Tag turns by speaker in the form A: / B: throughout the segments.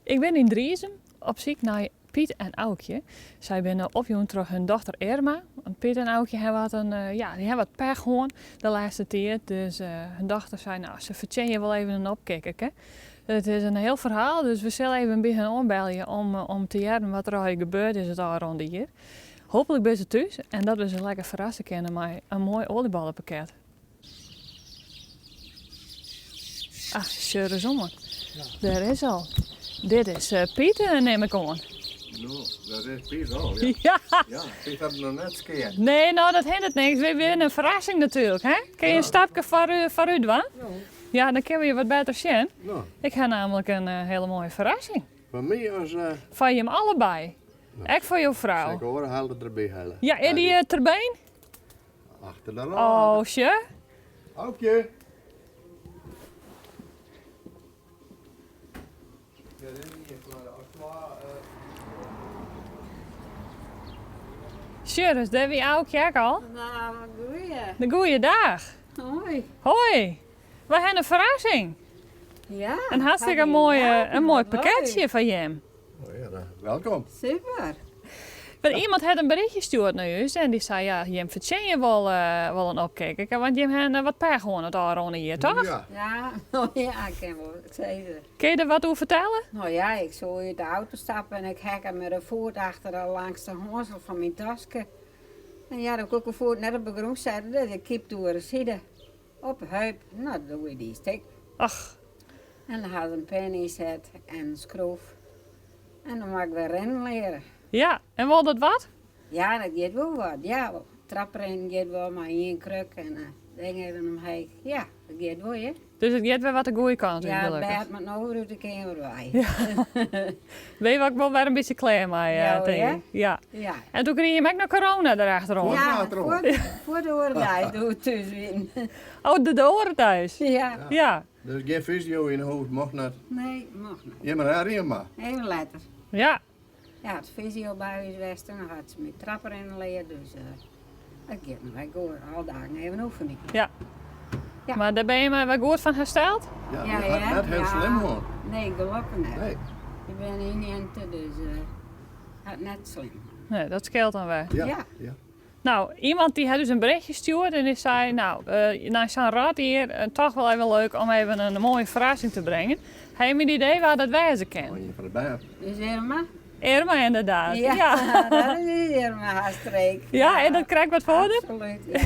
A: Ik bin yn Driezum op syk nei Piet en Aukje. Sy binne opjûn troch hun dochter Irma. Want Piet en Aukje hawwe wat in, ja, dy hawwe wat pech hân de lêste tiid. Dus hun dochter sei, no, se fertsjinje wol even in opkikkerke. It is in hiel ferhaal, dus we sille even by hun oanbelje om te hearren wat der allegear gebeurd is it ôfrûne jier. Hooplik binne se thús en dat we se lekker ferrasse kinne mei in moai oaljebollepakket. Ach, sjoch ris oan. Dêr is al. Dit is Piet, nim ik oan.
B: No, dat is Piet al, ja.
A: Ja.
B: Ja, Piet hat noch net skeard.
A: Nee, no, dat hindert niks. Wy binne in ferrassing natuerlik, hè? Kinne je in stapke foarút dwaan? Ja, dan kinne we je wat better sjen.
B: No.
A: Ik ha namelijk in hiele moaie ferrassing.
B: Foar my as...
A: Foar jim allebei. Ek foar jo frou.
B: Sil ik oare helde derby helle.
A: Ja, is dy terbeen?
B: Achter de lân.
A: Oh, sje.
B: Aukje. Ja, dit is ien foar as twa.
A: Sjoch ris, dêr wie Aukje ek al.
C: Nou, goeie.
A: De goeie dag.
C: Hoi.
A: Hoi. Wy hawwe in ferrassing.
C: Ja.
A: In hartstikke moai, in moai pakketsje foar jim.
B: Oh ja, welkom.
C: Super.
A: Maar iemand hat in berichtje stjoerd nei ús en dy sei, ja, jim fertsjinje wol, wol in opkikker, want jim hawwe wat pech hân it ôfrûne jier, toch?
B: Ja.
C: Ja, oh ja, ik kin wol wat sizze.
A: Kinne je der wat oer fertelle?
C: No ja, ik soe út de auto stappe en ik hekke mei de foet achter de langs de hânsel fan myn taske. En ja, dan koe ik de foet net op de grûn sette, dus ik kypte oer de side. Op de heup, no doe wie dy stik.
A: Ach.
C: En dan ha se in pin ynset en in skroef. En dan moat ik wer rinnen leare.
A: Ja, en wol dat wat?
C: Ja, dat giet wol wat, ja. Traprinnen giet wol mei ien kruk en ding even omheech. Ja, dat giet wol, hear.
A: Dus it giet wer wat de goede kant út,
C: Ja, it
A: gelukkich.
C: bêd moat no wer út de keamer wei.
A: Ja. Binne je wol wer in bytsje klear mei,
C: Ja,
A: tink
C: hear.
A: ik. Ja.
C: Ja.
A: En doe krige jim ek noch corona derachteroan.
C: Ja, foar de oare dei doe we thús wienen.
A: Oh, de oare deis?
C: Ja.
A: Ja.
B: Dus gjin fysio yn 'e hûs, mocht net?
C: Nee, mocht net.
B: Jim rêde mar.
C: Even letter.
A: Ja.
C: Ja, it fysio by ús west en dan hat se my traprinnen leard, dus it giet noch wer goed. Alle dagen even oefenje.
A: Ja.
C: Ja.
A: Mar dêr binne jim wer goed fan hersteld?
B: Ja, je hat net hiel slim hân.
C: Nee, gelokkich net.
B: Nee.
C: Ik bin yninte, dus hat net slim hân.
A: Nee, dat skeelt dan wer.
B: Ja.
C: Ja.
B: Ja.
A: No, iemand dy hat ús in berichtje stjoerd en dy sei, no, nei sa'n rot jier, toch wol even leuk om even in moaie ferrassing te bringen. Ha jim in idee wa dat wêze kin?
B: Oh, ien fan de bern.
C: Is Irma?
A: Irma inderdaad,
C: Ja,
A: ja.
C: dat is Irma har streek.
A: Ja, is dat krekt wat foar der?
C: Absoluut, ja.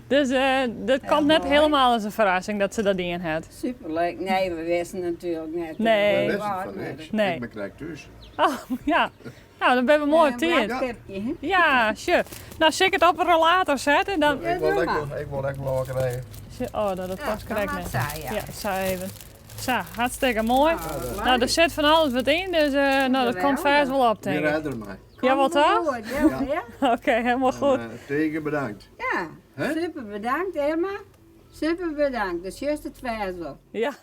A: Dus dat komt net
C: moai.
A: helemaal as in ferrassing dat se dat dien hat.
C: Superleuk. Nee, we wisten natuurlijk net.
A: Nee.
B: We wisten fan niks.
A: Nee.
B: Ik bin krekt thús.
A: Oh, ja. Nou, dan binne we moai op tiid. Ja, sjoch. Nou, sil ik it op 'e rollator sette? Dan...
B: Ik wol ek, ik wol ek wol krije.
A: Oh, dat past krekt net.
C: Sa, ja.
A: Ja, sa even. Sa, hartstikke moai. Nou, der sit fan alles wat yn, dus no, dat komt fêst wol op, tink ik.
B: Wy rêde der mei.
A: Ja, wol toch?
C: Ja, ja.
A: Oké, helemaal goed.
B: En, tige bedankt.
C: Ja, super bedankt Irma. Super bedankt. Dus juist it fêst wol.
A: Ja.